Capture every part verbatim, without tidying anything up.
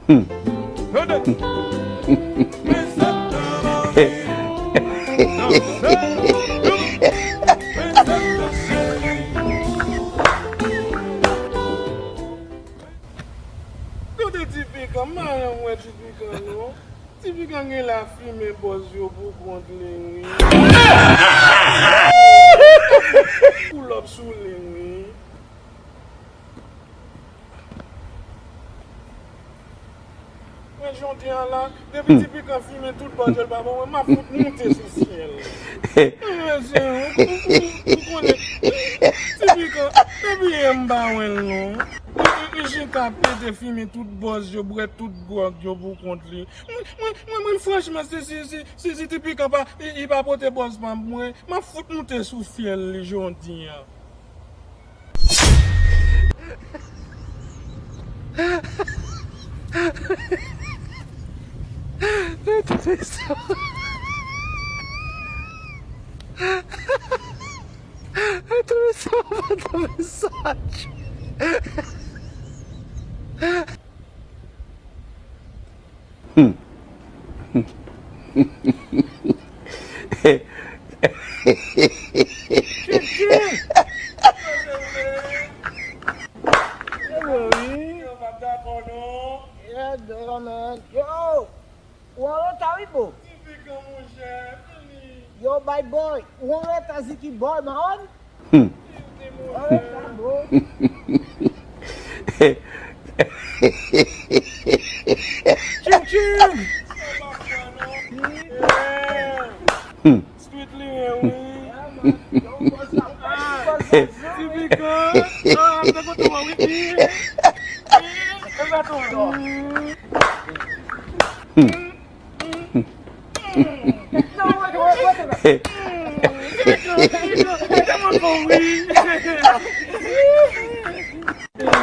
Hmm. Kote Ti Pikan? M pa janm wè Ti Pikan non. Ti Pikan gen la fimen bòz yo pou kont li wi. Koulòp sou li wi. Men jodi a la, depi Ti Pikan fimen tout bòz yo l pa ban mwen, m ap fout moute sou syèl. Mesye, ou, ou, ou, ou konnen, Ti Pikan, depi yè m pa wè l non. Li, li, li chita pete fimen tout bòz yo, bwè tout gwòg yo pou kont li. Mwen, mwen, mwen, mwen, franchman, si, si, si, si, si Ti Pikan pa, li, li pa pote bòz pa mwen, m ap fout moute sou fyèl li jodi a. Mwen twouve sa. Mwen twouve sa, mwen twouve sa. Hmm. Tchitchi! Yo, wi. Yo pa dakò non. Yeah, man. Yo! Ou an reta, wi, bro. Ti Pikan, monchè, fini. Yo, bye boy. Ou an reta, Ziki boy, man. Hmm. Tching, tching. Hmm. Street li ye, wi. Ti Pikan. Ah, te kontan wè wi. Wi, e sa tou. Hmm.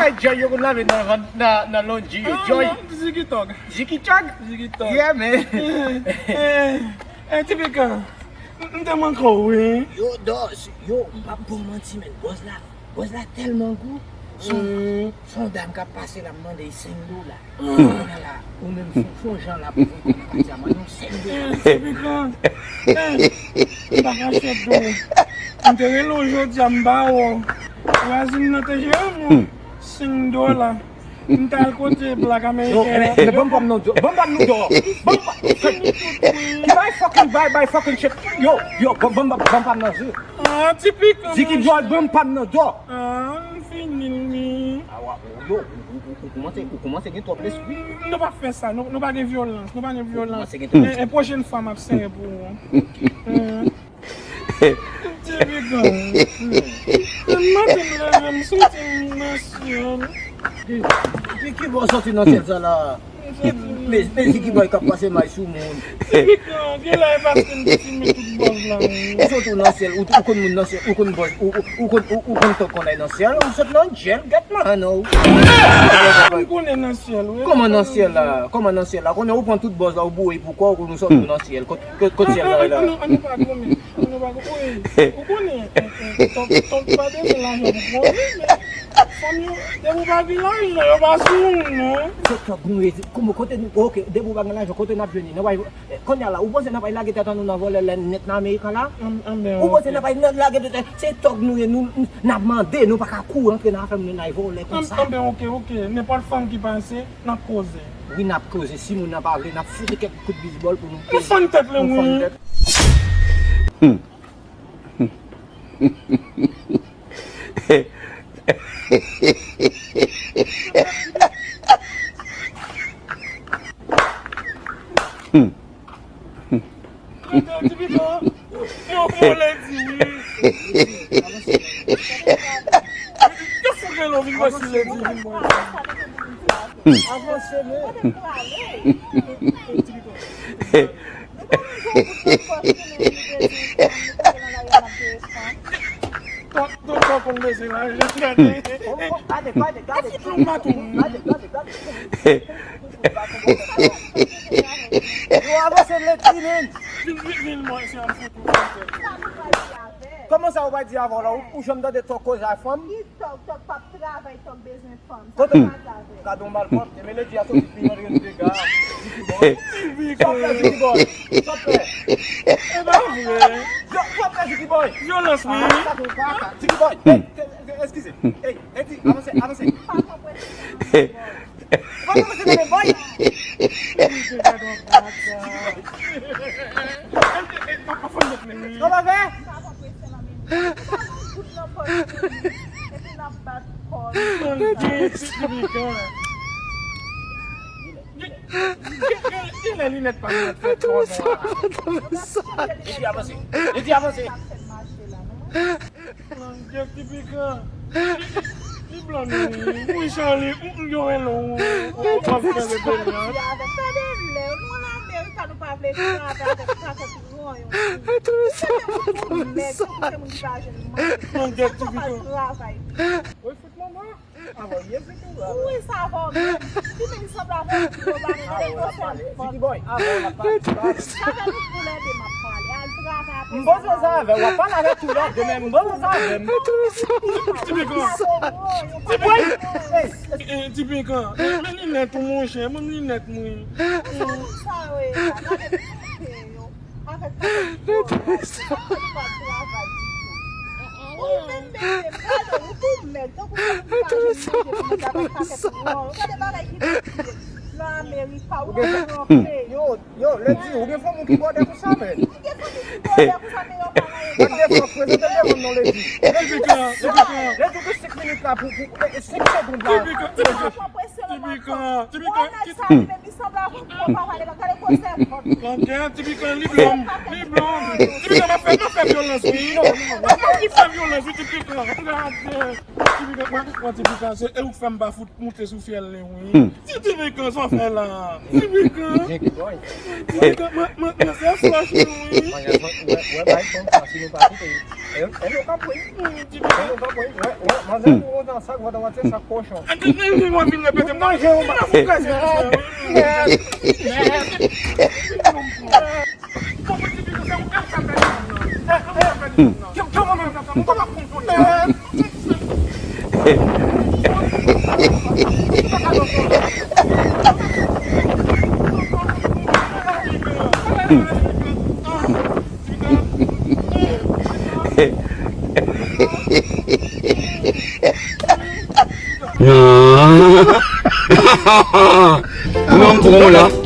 Ay, Joy, yo konn lave nan, nan, nan Londji, yo, Joy. Ziki Tog. Ziki Tog? Ziki Tog. Yeah, man. Eh, eh, Ti Pikan, m, m te manke w, wi. Yo, dòs, yo, m p ap ba w manti, men bòz la, bòz la tèlman gou. Son, son dam k ap pase la, m mande l senk dola. Kounye a la, ou menm fon, fon jan la pou voye kòb nan pati a, mande yon senk dola. Eh, Ti Pikan, eh, m pa ka chèt dou. M te rele w jodi a, m ba w. Vwazin nan te jere m yon senk dola. M t al kote blak ameriken an. Men ban m pa m nan dò. Ban m pa m nan dò. Ban m pa. Ki bay fucking, bay, bay fucking shit. Yo, yo, ban, ban, ban, ban m pa m nan dò. Ah, Ti Pikan, Ziki monchè. Joy, ban m pa m nan dò. Ah, m fini l, wi. Ah, wa, yo, ou, ou, ou kòmanse, ou kòmanse gen twòp lespri. Nou pa fè sa, nou, nou pa gen vyolans, nou pa gen vyolans. Ou kòmanse gen twòp lespri. E, e pwochèn fwa m ap sere pou ou. Eh. Ti Pikan. Maten m leve, m santi m nan syèl. Ki, ki bò w soti nan syèl sa la? Men, men Ziki boy k ap pase may sou moun. Ti Pikan, gen lè e paske m te fimen tout bòz la, wi. Ou sot ou nan syèl, ou, ou konn moun nan syèl, ou konn bòz, ou, ou, ou konn, ou, ou konn tan konn ay nan syèl, ou sot nan djèl, gèt man, non. M konnen nan syèl, wi. Kòman nan syèl la? Kòman nan syèl la? Konnen ou pran tout bòz la, ou boure pou kò w, ou nou sot ou nan syèl. Kot, kot, kot syèl la, la? An, an, an, an nou pa goumen. An nou pa goumen. Ou konnen, eh, eh, Tòg, Tòg pa bezwen lajan pou pran li, men fanm yo, depi w pa gen lajan, yo pa sou ou, non. Se Tòg nou ye. Kòman, kote nou, oke, depi w pa gen lajan, kote n ap jwenn li? Nan bay, eh, kounye a la, ou panse n ap al lage tèt an nou nan vòlè lè nèt nan Amerik la? An, an, ben, oke. Ou panse n ap al lage tèt, se Tòg nou ye, nou, n ap mande, nou pa ka kouri antre nan afè moun yo, n al vòlè konsa. An, an, ben, oke, oke. Nenpòt fanm ki pase, n ap koze. Wi, n ap koze. Si moun nan pa vle, n ap fout kèk kout bizbòl pou nou. Ou fann tèt li, wi. Ou fann tèt. Hmm. Hmm. Ti Pikan, yo, yo, yo, Lady, wi. Yo fout rele w vin bwè si Lady vin bwè. Avanse, men. Tonton konn bezwen lajan, gade. Gade, gade, gade. Gade, gade, gade. Yo avanse Lady, men. Vin, vin, vin, mwen, se yon foto. Kòman sa ou pa di avan la? Ou, ou janm tande Tòg koze ak fanm? Tòg, tòg p ap travay, tòg bezwen fanm. Sa pa travay. Gade yon malpwòpte, men Lady a soti pi manje dega. Ziki Boy. Sa w fè, Ziki Boy? Sa w fè? E pa vre. Sa w fè, Ziki Boy? Vyolans, wi. Ah, sa se pa sa. Ziki Boy. Hey, eskize. Hey, Lady, avanse, avanse. Pa konprann. Ou pa konn se nan men boy. Sa w pa fè? Genlè linèt pa fè twò nwa. Lady, avanse. Lady, avanse. Mon Dieu, Ti Pikan. Li, li, li blan wi. Wi, Charlie, m, m, yo, hello, w ap fè rebelyon. Tande lè, nou an Amerik, nou pa vle travay avèk pakèt ranyon. Ou se te moun pou mèg, tankou se moun ki pa jwenn manje. Mon Dieu, Ti Pikan. Travay. Wi, fout manman. Avan, ye Ziki, ou wè. Wi, sa va menm. Li menm sanble avè yon ti boba, men gade gwosè vant. Ziki Boy, avan, w ap pale. Sa fè nou koulè de m ap pale. Al travay apre. M poze sa avè w, w ap pale avè tou lè de, men m poze sa avè m. Ti Pikan. Ti Pikan. Eh, eh, Ti Pikan. Men, men linèt ou, monchè, men linèt mwen. Sa moun sa yo ye la, gade pou yo. Avèk pakèt vòlò, sa fè nou pa travay ditou. Ou menm mete m, gade ou tou mèg, tankou se moun ki pa jwenn manje pou manje avèk pakèt vòlò. Gade bagay ki rive nan Amerika, ou pa konn anple. Yo, yo, Lady, ou gen fanmi ki bòdè konsa, men. Ou gen fanmi ki bòdè konsa, men yo pa nan Lady, prezante devan non, Lady. Lady, Lady, ou gen senk minit la pou, pou, eh, senk segonn la. Ti Pikan, Ti Pikan, Ti Pikan, Ti Pikan. Ti Pikan, li blòm, li blòm. Ti Pikan, m ap fè, m ap fè vyolans, wi. M ap fè vyolans, wi, Ti Pikan. Gade. Ti Pikan, mwen, mwen, Ti Pikan, se, e ou k fè m pa fout moute sou fyèl li, wi. Ti, Ti Pikan, sa w fè la? Ti Pikan. Ti Pikan, mwen, mwen, mwen, se flòch, wi. Mwen, mwen, mwen, bay fanm sa, si nou pa kite. E, e nou kanpe. Ti Pikan. E nou kanpe. Wè, wè, manzè pou kontan sa, gwo dan wate sa kochon. E, e, e, mwen vin repete, mwen manje yon ba. Non, m pran w la.